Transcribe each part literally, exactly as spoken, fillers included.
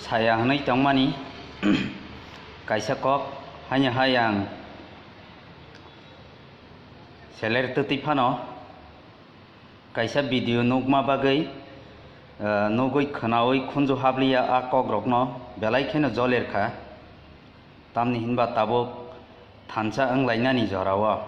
saya hwnwi tongmani kaisa kok, haino hai ang seler twtwi phano kaisa video nukma bagwi, eh, nugwi khwnaui khunju habliya a kokrokno belai kheno joler kha. Tamni hinba tabuk thansa wnglainani jorao.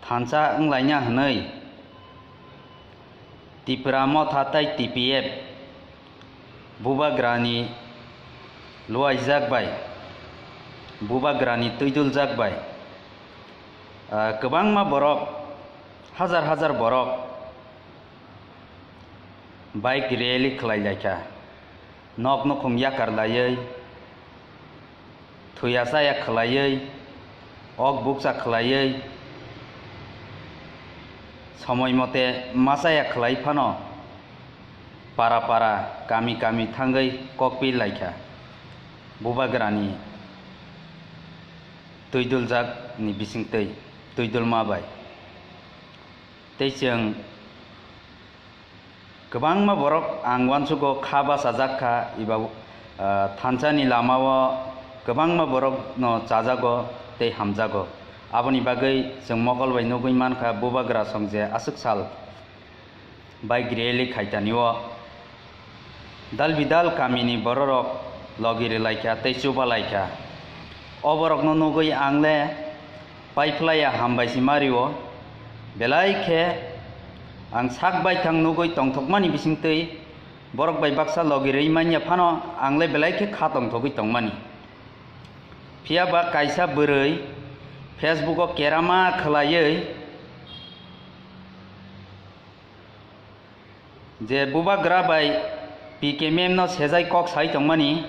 Thansa wnglaina hwnwi Tipra Motha tei T P F bubagrani luaijak bai, bubagrani twiduljak bai, ah, kwbangma borok, hajar hajar borok bike rally khlai lai kha. Nok nukhung yakar laiwi, thwiya chaya khlaiwi, ok bukcha khlaiwi, somoi mote ma chaya khlai phano para para, kami kami thangwi kok pi lai kha bubagrani twiduljak ni bisingtwi, twidulma bai. Tei chwng kwbangma borok ang uansugo kha bachajak kha, eba, ah, thansani lamao kwbangma borokno chajago tei hamjago. Aboni bagwi chwng mokol bai nugwi mankha, bubagra song je aswk sal bike rally khaitanio dal bidal kamini bororok logi rwlaikha tei chubalaikha. O borokno nugwi ang le paiphlaiya hambai se mario. Belai khe ang sak baithang nugwi tongthokmani bisingtwi borok bai baksa logi rwi manya phano ang le belai khe kha tongthogwi tongmani. Phiya ba kaisa bwrwi Facebook o kerama khwlaiwi je bubagra bai P K M M no sejai kok sai tongmani,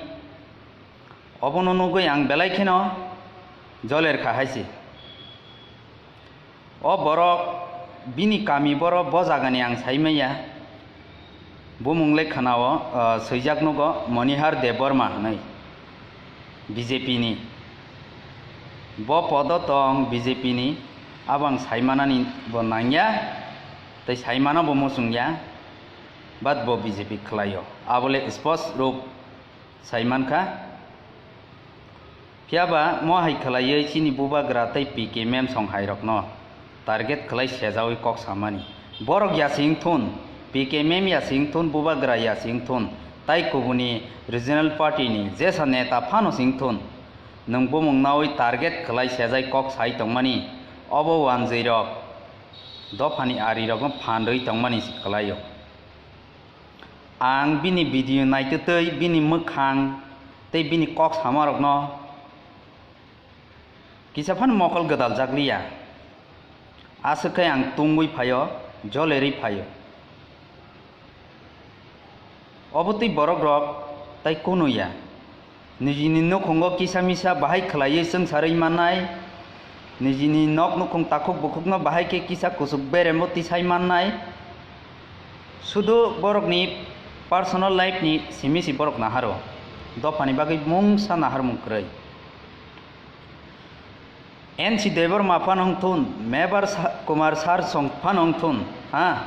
obono nugwi ang belai kheno joler kha hai se. O borok bini kami borok bo jagani ang sai manya. Bumung le khwnao, ah, swijak nugo Monihar Debbarma hwnwi, B J P ni. Bo podo tong B J P ni, abo ang sai manani bo nangya, tei sai mano bo muchungya, but bo B J P khlaio. Abo le spos rup sai mankha. Phiya ba mo hai khlaiwi chini bubagra tei P K M M song hai rokno target khlai sejaui kok samani. Borok ya sing thun, P K M M ya sing thun, bubagra ya sing thun, tai kubuni regional party ni jesa neta phano sing thun. Nwng bumung naui target khlai sejai kok sai tongmani, obo wanjwi rok dophani ari rokno phan rwi tongmani se khlaio. Ang bini video naitwtwi bini mwkhang tei bini kok samarokno kisa phano mokol gwdaljak liya. Aswk khe ang tungwi phaio, jolerwi phaio. Obo twi borokrok tai kunu ya. Nijini nukhungo kisa misa bahai khlaiwi chwngsarwi mannai, nijini nok nukhung takhuk bukhukno bahai khe kisa kuchuk berembo tisai mannai, sudu borokni personal life ni simi si borok naharo, dophani bagwi mungsa naharmung kwrwi. N C Debbarma phano wng thun, Mebar Sa-, Kumar Sar song phano wng thun, ha?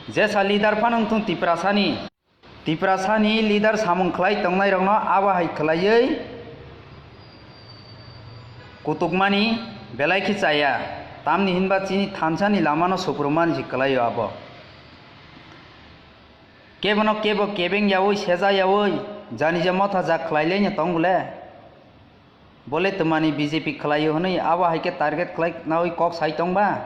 Jesa leader phano wng thun Tiprasani. Tiprasani leader samung khlai tongnairokno abo hai khlaiwi kutukmani belai khe chaya, tamni hinba chini thansani lamano suprumani se kwlaio abo. Kebono kebo kebeng yaui seja yaui janija motha jak khlailaino tong bole. Bole twmani B J P khlaio hwnwi abo hai khe target khlai naui kok sai tong ba?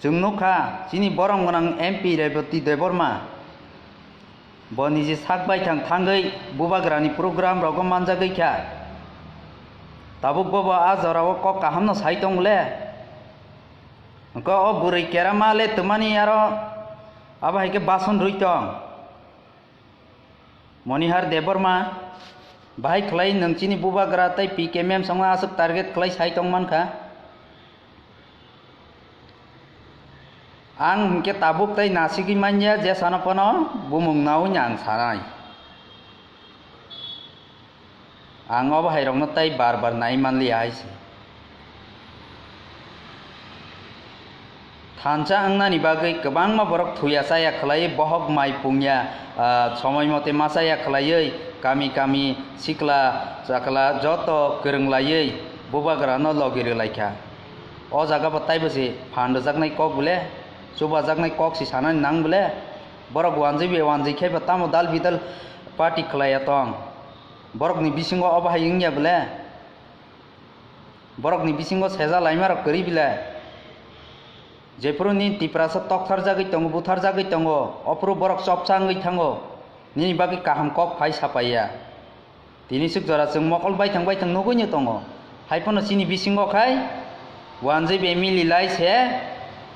Chwng nuk kha, chini borom gwnang M P Reboti Debbarma bo niji sak baithang thangwi bubagrani program rogo manjagwi kha. Tabuk bobo a jorao kok kahamno sai tong le? Wngkha o bwrwi kerama le twmani aro abo hai khe bason rwi tong. Monihar Debbarma, bahai khlai nwng chini bubagra tei P K M M songno aswk target khlai sai tong man kha? Ang hinkhe tabuk tei nasigwi manya, jesano phano bumung naui ang sanai. Ang obo hai rokno tei bar bar nai manliya hai se. Thansa wngnani bagwi kwbangma borok thuya chaya khlaiwi, bohok mai pungya, ah, somoi mote ma chaya khlaiwi, kami kami sikla chakla joto kwrwng laiwi bubagrano logi rwlaikha. O jaga bo taibo se phan rwjaknai kok bole, chubajaknai kok se sanani nang bole. Borok wanjwi be wanjwi khe bo tamo dal bidal party khlaiya tong. Borokni bisingo obo hai wngya bole. Borokni bisingo seja laimarok kwrwi bile. Jephuru nini Tiprasa toktharjagwi tongo, butharjagwi tongo, ophuru borok chopsa wngwi thango, nini bagwi kaham kok phai sapaiya. Tini swk jora chwng mokol baithang baithang nugwino tongo. Haiphano chini bisingo khai wanjwi be mili lai se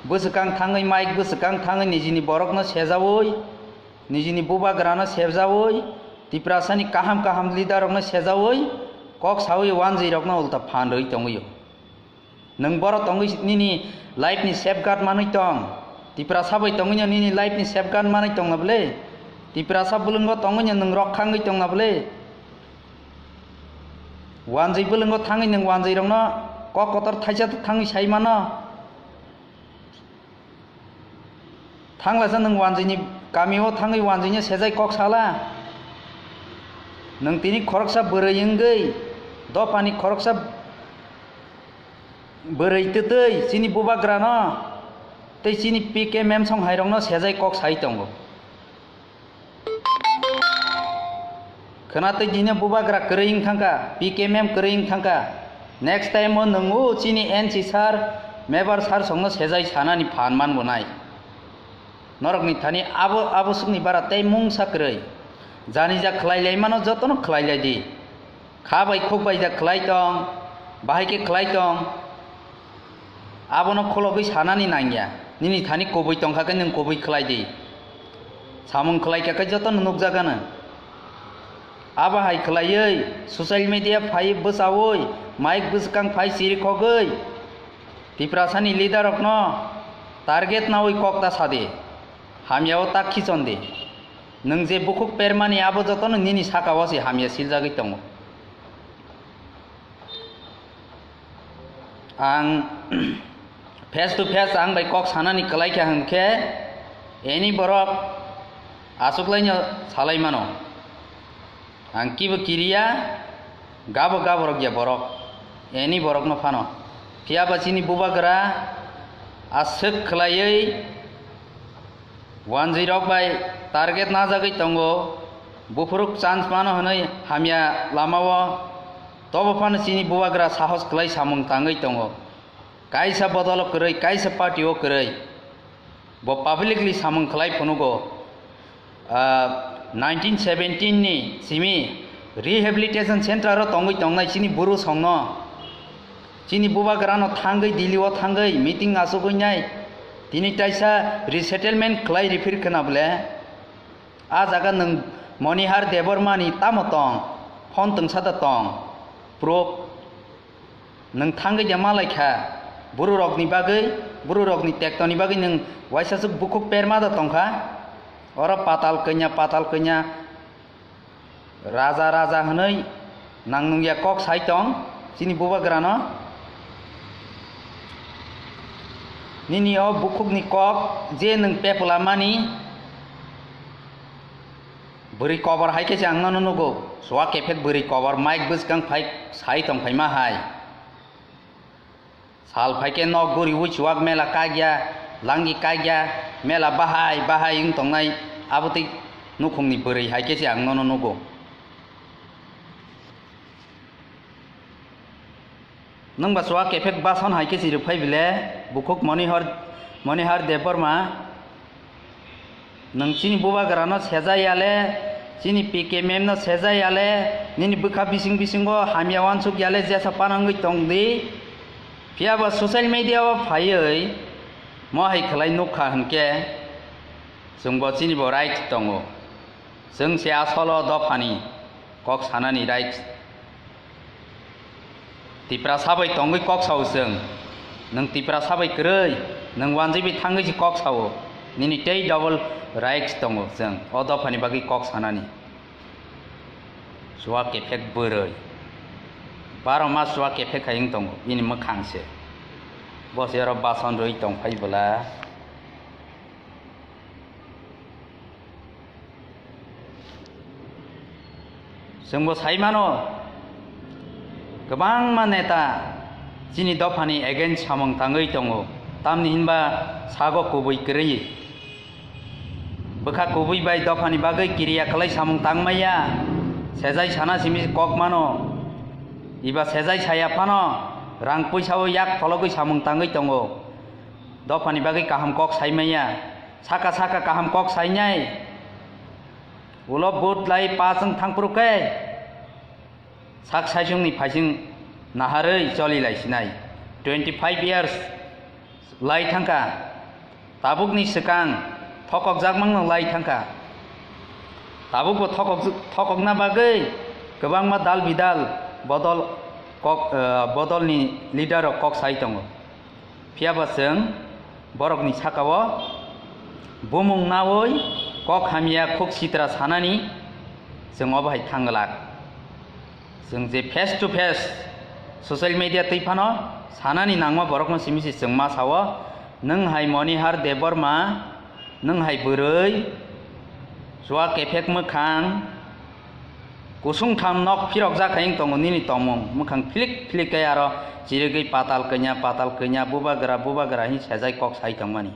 bwswkang thangwi, mic bwswkang thangwi nijini borokno sejaui, nijini bubagrano sejaui, Tiprasani kaham kaham leader rokno sejaui, kok saui wanjwi rokno ulta phan rwi tongwio. Nwng borok tongwi nini life ni safeguard manwi tong. Tiprasa bai tongwino nini life ni safeguard manwi tong na bwle? Tiprasa bwlwngo tongwino nwng rok khangwi tong na bwle? Wanjwi bwlwngo thangwi nwng wanjwi rokno kok kotor thaisa thangwi sai mano. Thanglaisa nwng wanjwini kamio thangwi wanjwino sejai kok sala. Nwng tini khoroksa bwrwi wngwi dophani khoroksa bwrwi twtwi chini bubagrano tei chini P K mem song hairokno sejai kok sai tongo. Khwna twi dino bubagra kwrwi wng thangkha, P K mem kwrwi wng thangkha. Next time o nwng o chini N C sir, mebar sir songno sejai sanani phan man bo nai. Norokni thani abo, abo swkni bara tei mungsa kwrwi. Janija khlai lai mano jotono khlai lai di. Kha bai khuk bai da khlai tong, bahai khe khlai tong. Abono kholobwi sanani nangya. Nini thani kubui tongkha khe nwng kubui khlai di. Samung khlai kha khe jotono nukjagano. Abo hai khlaiwi social media phai bwchaui mic bwskang phai chirikhogwi Tiprasani leader rokno target naui kok ta sadi. Hamyao ta khichon di. Nwng je bukhuk permani abo jotono nini sakao se hamya siljagwi tongo. Ang face to face ang bai kok sanani kwlai kha hwn khe, any borok achuklaino salai mano. Ang kibo kiriya, gabo gaborok ya borok, any borokno phano. Phiya ba chini bubagra aswk khlaiwi wanjwirok bai target najagwi tongo, buphuruk chance mano hwnwi hamya lamao, tobo phano chini bubagra sahos kwlai samung tangwi tongo. Kaisa bodolo kwrwi, kaisa party o kwrwi. Bo publicly samung khlai phunugo. Ah, nineteen seventeen ni simi rehabilitation center o tongwi tongnai chini buru songno. Chini bubagrano thangwi, Delhi o thangwi meeting achugwi nai. Tini taisa resettlement khlai riphir khna bole. A jaga nwng Monihar Debbarma ni tamo tong? Phone twngsa da tong. Proof. Nwng thangwi de malai kha, buru rokni bagwi, buru rokni tektoni bagwi nwng waisa swk bukhuk perma da tongkha. Oro patal kanya, patal kanya, raja, raja hwnwi nang nungya kok sai tong chini bubagrano. Nini o bukhukni kok je nwng pepla mani, bwrwi kobor hai khe se ang nono nugo. Suak kephek bwrwi kobor mic bwskang phai sai tong phaima hai. Sal phai khe nok guriui chuak mela kaikya, langi kaikya, mela bahai bahai wng tongnai abotwi nukhungni bwrwi hai khe se ang nono nugo. Nwng ba chuak kephek bason hai khe se rwphai bile, bukhuk Monihar, Monihar Debbarma. Nwng chini bubagrano seja yale, chini P K mem no seja yale, nini bwkha bising bisingo hamya uansuk yale jesa panangwi tong di. Phiya ba social media o phaiwi mo hai khlai nukha hwnkhe chwngbo chini bo right tongo. Chwng se asolo dophani kok sanani right. Tiprasa bai tongwi kok sao chwng. Nwng Tiprasa bai kwrwi, nwng wanjwi bai thangwi se kok sao. Nini tei double rights tongo chwng o dophani bagwi kok sanani. Chuak kephek bwrwi. Baro mas chuak kephek hai wng tongo bini mwkhang se. Bo se oro bason rwi tongphai bwla. Chwngbo sai mano, kwbangma neta chini dophani against samung tangwi tongo, tamni hinba sago kubui kwrwi. Bwkha kubui bai dophani bagwi kiriya kwlai samung tangmaya, sejai sana simi kok mano, iba sejai saya phano rang puisa o yak phologwi samung tangwi tongo. Dophani bagwi kaham kok saimaya, saka saka kaham kok sainai. Ulo vote lai pass wng thangphuru khe sak saichungni phaising naharwi choli lai sinai. Twenty five years lai thangkha, tabukni swkang thokokjakmano lai thangkha. Tabukbo thokok-, thokokna bagwi kwbangma dal bidal bodol kok, eh, bodolni leader rok kok sai tongo. Phiya ba chwng borokni saka-o bumung naui kok hamya khuk sitra sanani chwng obo hai thang glak. Chwng je face to face social media twi phano sanani nangma borokno simi se chwng ma sao, "Nwng hai Monihar Debbarma, nwng hai bwrwi, chuak ephek mwkhang, kusung tham nok phirok jak hai wng tongo nini tongmung, mwkhang philik philik khe aro chirigwi patal kanya, patal kanya, bubagra, bubagra," hin sejai kok sai tongmani.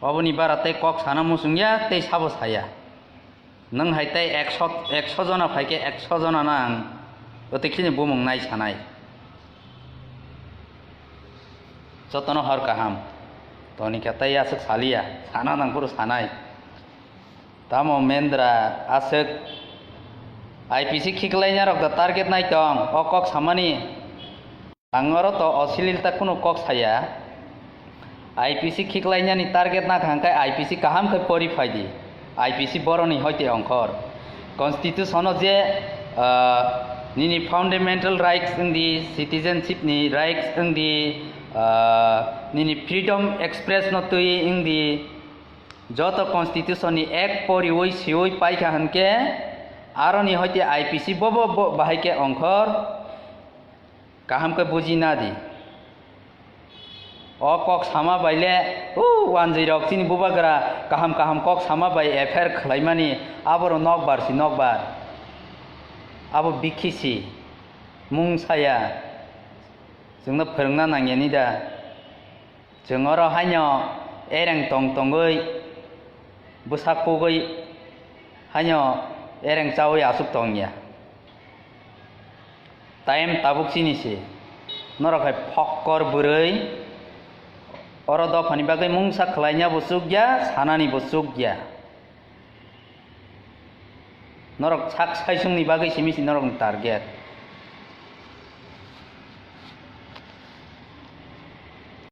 Oboni bara tei kok sana muchung ya, tei sabo saya. Nwng hai tei ekso, ekso jona phai khe ekso jona no ang otekhini bumung nai sanai. Jotono hor kaham. Toni khe tei aswk saliya, sana nang phuru sanai. Tamo Mendra aswk I P C khiklaina rok da target nai tong, o kok samani. Ang oro to osililta kunu kok saya. I P C khiklainani target nakha hwnkhe I P C kaham khe pori phai di. I P C boroni hoite ongkhor. Constitution-o je, ah, nini fundamental rights wng di, citizenship ni rights wng di, ah, nini freedom express no twi wng di, joto constitution ni ek poriwi siwi paikha hwnkhe aroni hoite I P C bobo bo bahai khe ongkhor. Kaham khe buji na di. O kok sama bai le, o wanjwi rok chini bubagra kaham kaham kok sama bai F I R khlaimani, aboro nokbar si nokbar. Abo bikhi si, mung saya. Chwngno phwrwngna nangya ni da. Chwng oro haino ereng tong tongwi, bwsak pugwi haino ereng chaui aswk tongya. Time tabuk chini se. Norok hai phokkor bwrwi oro dophani bagwi mungsa khlaina bo chukya, sanani bo chukya. Norok sak saichungni bagwi simi si norokni target.